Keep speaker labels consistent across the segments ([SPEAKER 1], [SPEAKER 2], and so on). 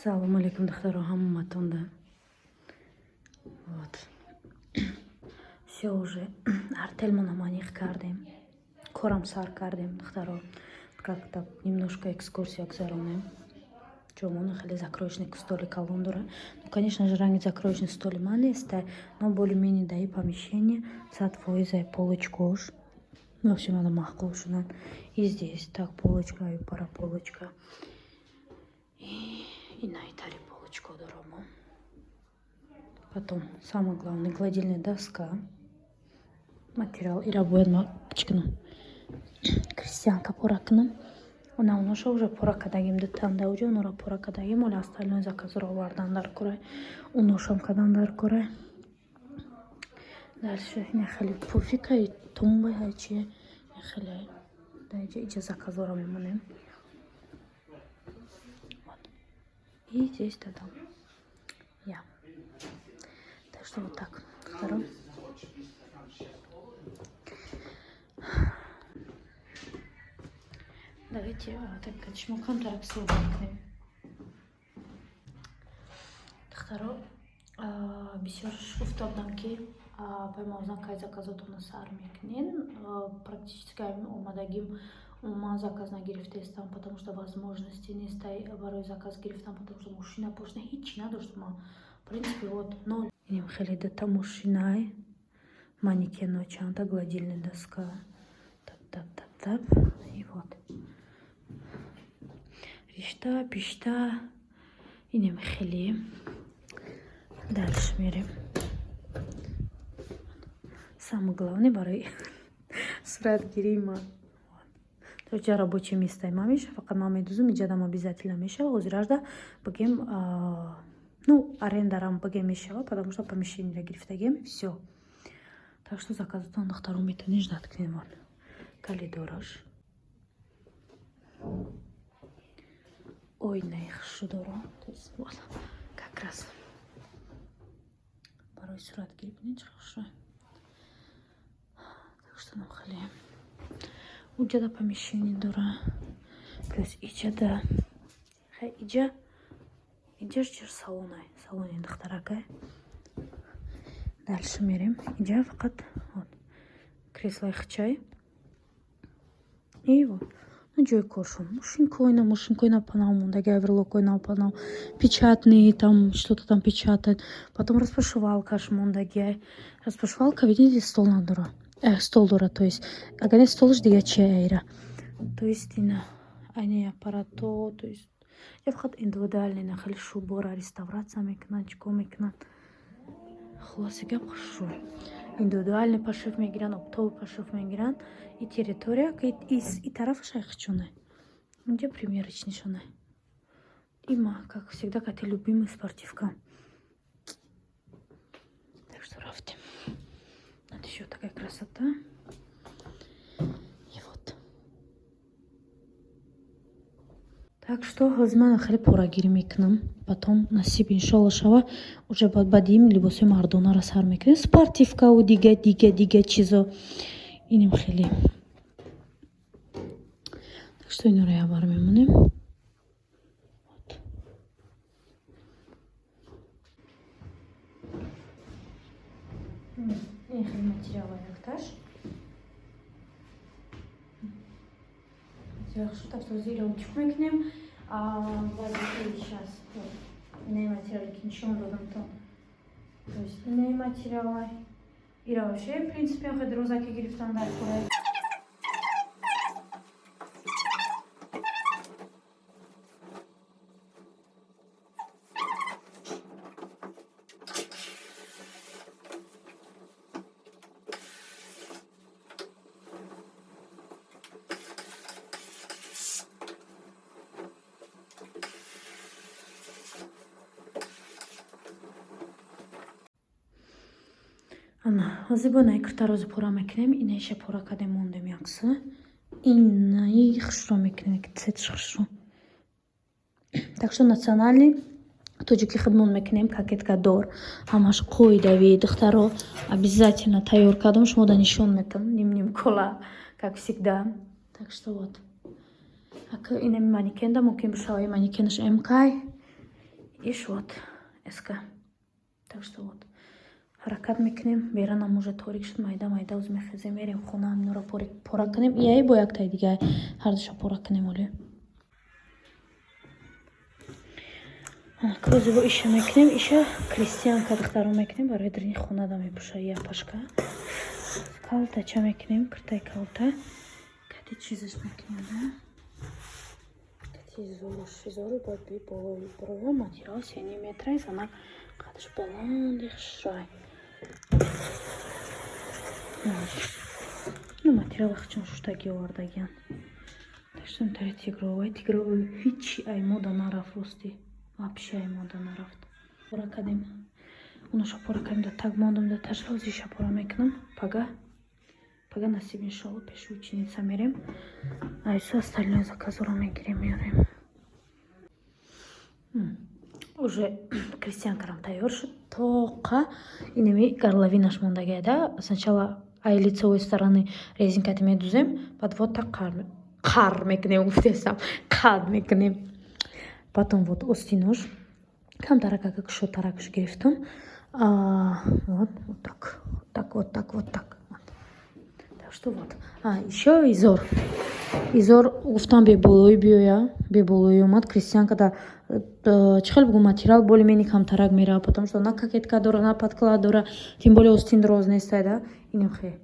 [SPEAKER 1] Салому алейкум, духтаро, ҳаматонда. Вот. Всё, уже артелмона маниқ кардем. Корам сар кардем, духтаро. Как-то немножко экскурсия гузаронем. Ҷомона хеле закроечный столи калон дора. Ну, конечно же, ранги закроечный столи ман неста, но более-менее даи помещение 100%-ай полочкош. В общем, ана маъқул шудан. И здесь так полочка и пара полочка. И инайтари полочка дорамо. Потом, самое главное, гладильная доска. Материал. Ира бояд ма чӣ кунам? Крестьянка пора кунам. Она уноша уже пора кардагим, дутанда уҷа онора пора кардагим, оли остальной заказро овардан дар кора. Уношам кардан дар кора. Дальше ина хеле пуфика и тумба ҳайчи хеле даиҷа иҷа заказора мемонем. Вот. И здесь дадам. Я. Так что вот так. Второй. Давайте так шумо камтарак суҳбат кунем. Духтаро, бисёр гуфта будам, ки пай мавзан кай заказотонро сар мекунен. Практически омадагим умуман заказ нагирифтаистам, потому что возможности нестай барои заказ гирифтан, потому что мошина пошина ҳичи надоштам ман. В принципе, вот ноль. Инем хеле дута мошинай, манекено чанда, гладильная доска. Тап, тап, тап, тап. И вот. Ришта, пишта. Инем хеле. Дальше мерем. Самое главное барои суратгирии ман. Тоҷа рабочее место ма меша, фақат ман медузум, иҷадам обязательно мешава. Ҳозиражда бигем, ну, арендарам бигем мешава, потому что помещениеро гирифтагем, всё. Так что заказатон, духтаро, метавонед ждать кунед. Вот. Коридораш. Ойнаи хушрӯ дора. То есть, вот, как раз. Барои суратгирӣ бинед, чӣ хушрӯ. Так что нам хеле уҷада помещение дора. Плюс иҷада хай иҷа иҷаш чир салонай, салони духтаракай. Дальше мерем. Иҷа фақат вот креслои хичай. И вот. Ну, ҷои коршон. Мошинкоина, мошинкоина панав мондаги, оверлокои нав панав, печатные, там что-то там печатает. Потом распашивалкаш мондаги. Распашивалка, видите, стол надора. Стол дора, то есть. Агар не столш, дига чи айра. То есть ина айни аппарато, то есть я фақат индивидуальный на хеле шубора реставрация мекунанд, чикор мекунанд. Хулоси гап, хушрӯ. Индивидуальный пошив мегиранд, оптовый пошив мегиранд. И территория, и тарафаш айхчуна. Инҷа примерочныйшона. И ма, как всегда, кати любимый спортивка. Так что рафтем. Вот еще такая красота. И вот. Так что ҳозир ман хеле порагирӣ мекунам. Потом насиб иншолло шава, уже баъд баъди либосҳои мардонаро сар мекунем. Спортивкаву дига, дига, дига чизо. Инем хеле. Так что инро якбар мемонем. Вот. Ин хеле материалҳои нукташ. Материал шуд, так что зира утюг мекунем. Вазифаи сейчас. Инаи материале ки нишон додам то. То есть инаи материалай. Ира вообще, в принципе, хеле розаки гирифтан дар кора. Ана, ҳозир бо инаи куртарози пора мекунем. Инаиша пора кардем, мондем якса. Инаи хушро мекунем, цветш хушро. Так что национальный тоҷики хидмон мекунем, кокетка дор. Ҳамаш қоидави, духтаро, обязательно тайёр кардам, шумо да нишон метам, ним-ним кола, как всегда. Так что вот. Ака инами манекенда мумкин бишава, манекенаш МК. Иш вот эска. Так что вот ҳаракат мекунем. Беранам уже торик шуд, майда майда оз мехезем, мерем хона, ҳаминора пора кунем. Ияи бо яктаи дига ҳардуша пора кунем оле. Кӯзи бо иша мекунем, иша крестьянка духтаро мекунем, барои дарини хона да мепӯша я пашка. Калтача мекунем, киртаи калта. Кати чизаш мекунем, да? Кати зорош, зори бояд би болои броя материал сени метра занак қадаш баланди хушрай. Ну, материал хчон шуштаги овардагиян. Таштам тари тигровай, тигровай ҳичи ай мода нарафт рости. Вообще ай мода нарафт. Пора кардем. Уноша пора кардем, да так мондам, да ташрозиша пора мекунам. Пага. Пага насиб иншалло пеши ученица мерем. Айсу остальное заказоро мегирем, меорем. Уже крестьянкарам тайёр шуд. Тоқа инеми горловинаш мондагия, да? Сначала ай лицевой стороны резинкати медузем, баъд вот так қар мекунем, гуфтесам, қад мекунем. Потом вот остинош камтарак ака кушодтаракш гирифтам. Вот, вот так, вот так, вот так, вот так. Вот. Так что вот. Ещё изор. Изор гуфтам беболоӣ биёя, беболоӣ омад. Крестьянка да чӣ хел бугум, материал более-менее камтарак мерава, потому что на кокетка дора, на подклад дора, тем более остин дроз нестай, да? Инам хе.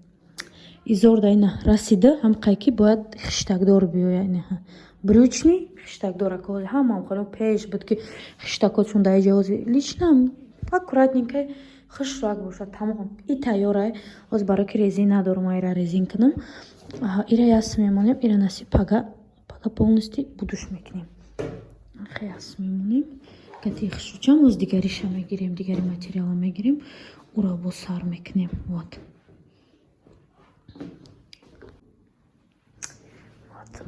[SPEAKER 1] Изор да ина расида, ҳам қайки бояд хиштакдор биёя, инаҳа. Брючный хиштакдор ака, ҳамам хело пеш буд ки хиштакотшон дар ҷози лично аккуратненько хушрак бошад, тамом. И тайёрай. Ҳоз барои ки резин надорам, айра резин кунам. Ира яс мемонем, ира насиб пага, пага полностью будуш мекунем. Хе яс мемонем. Кати хушучам оз дигариша мегирем, дигари материала мегирем, ура бо сар мекунем. Вот. Вот.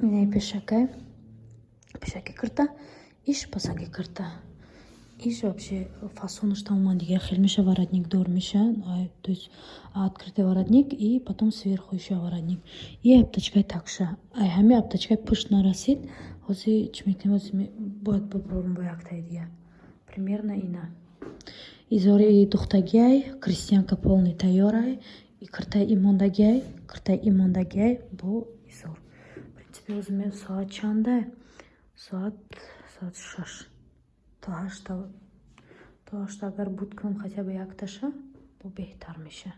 [SPEAKER 1] Инаи пешакай. Пешаки кирта, иш пасаки кирта. Иш вообще фасонаш тамоман дигар хел меша, воротник дор меша, то есть открытый воротник и потом сверху ещё воротник. И обтачкай такша. Ай ҳами обтачкай пушт нарасид. Ҳози чӣ мекунем? Ҳози бояд бубурам бо яктаи дига. Примерно ина. Изори духтагиай, крестьянка полный тайёрай, и киртаи и мондагиай, киртаи и мондагиай бо изор. В принципе, ҳозир ме соат чанда? Соат 6. То 8 агар буд кунам хотя бы якташа, бо беҳтар меша.